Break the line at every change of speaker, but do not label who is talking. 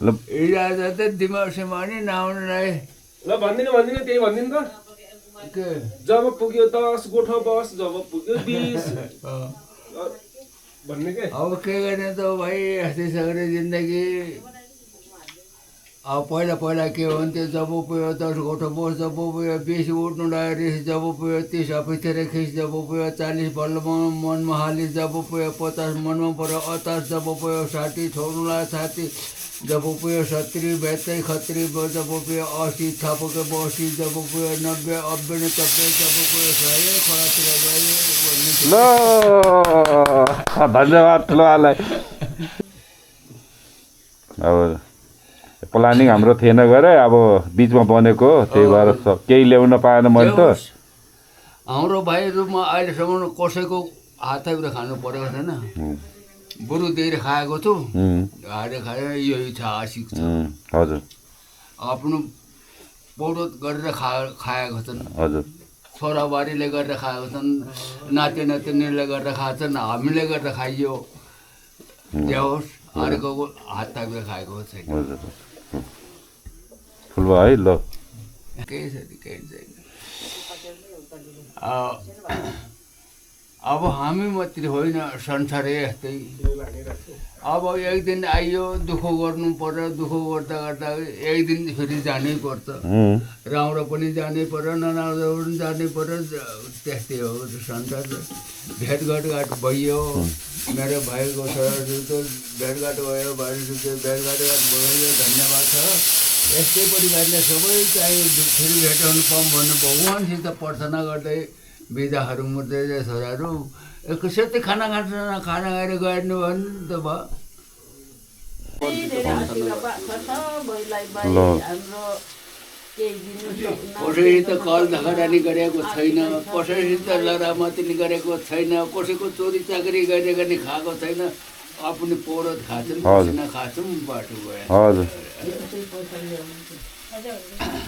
ल इजाजत त दिमागमा नि नआउनुलाई
ल भन्दिनँ त्यही भन्दिनँ त
के
जब पुग्यो 10 गोठो बस जब पुग्यो 20 भन्ने के
अब के गर्ने त भाइ यस्तै छ गरे जिन्दगी अब पहिला के हुन्थ्यो जब पुग्यो 10 गोठो बस जब पुग्यो 20 उठ्नु लाग्यो जब पुग्यो 30 अफिसतिर खिच जब पुग्यो 40 बल्लमा मनमा हाली जब पुग्यो 50 मनमा पऱ्यो 28 जब पुग्यो 60 छोड्नु लाग्यो साथी जब पुग्यो 70 72 खत्री जब पुग्यो 80 थपको 80 जब पुग्यो 90 90 90 जब पुग्यो 100 खोलातिर गयो
ल धन्यवाद ठुलोलाई अब प्लानिङ हाम्रो थिएन गरे अब बीचमा बनेको त्यही भएर केही ल्याउन पाएन मैले त
हाम्रो भाइहरूमा अहिलेसम्म कसैको हातैबाट खानु परेको छैन बरु दिएर खाएको छु हाडे खाएर यही छ आशिक छ
हजुर
आफ्नो पौडत गरेर खाएको छन्
हजुर
छोराबारीले गरेर खाएको छन् नाति नातिनीले गरेर खाएको छन् हामीले गरेर खाइयो होस् अर्को हातैबाट खाएको छैन
हजुर फुल भयो है ल
केही छैन केही छैन अब हामी मात्रै होइन संसारै यस्तै अब एक दिन आइयो दुःख गर्नु पर्यो दुःख गर्दा गर्दा एक दिन फेरि जानै पर्छ राम्रो पनि जानै पर्यो नराम्रो पनि जानै पर्यो त्यस्तै हो संसार भेटघाट भइयो मेरो भाइको छोराहरू भेटघाट भयो भाइहरू भेटघाट भयो धन्यवाद छ यस्तै परिवारले सबै चाहिँ फेरि भेटाउनु पाऊँ भन्नु भगवान्सित प्रार्थना गर्दै बिदाहरू मुर्दै छोराहरू एकैचोटि खाना खाएर गएन भने त भयो कसैसित कल धगरानी गरेको छैन कसैसित लडामती गरेको छैन कसैको चोरी चाकरी गरेर नि खाएको छैन आफ्नो पौरत खाछन् खाछौँ बाटो गयो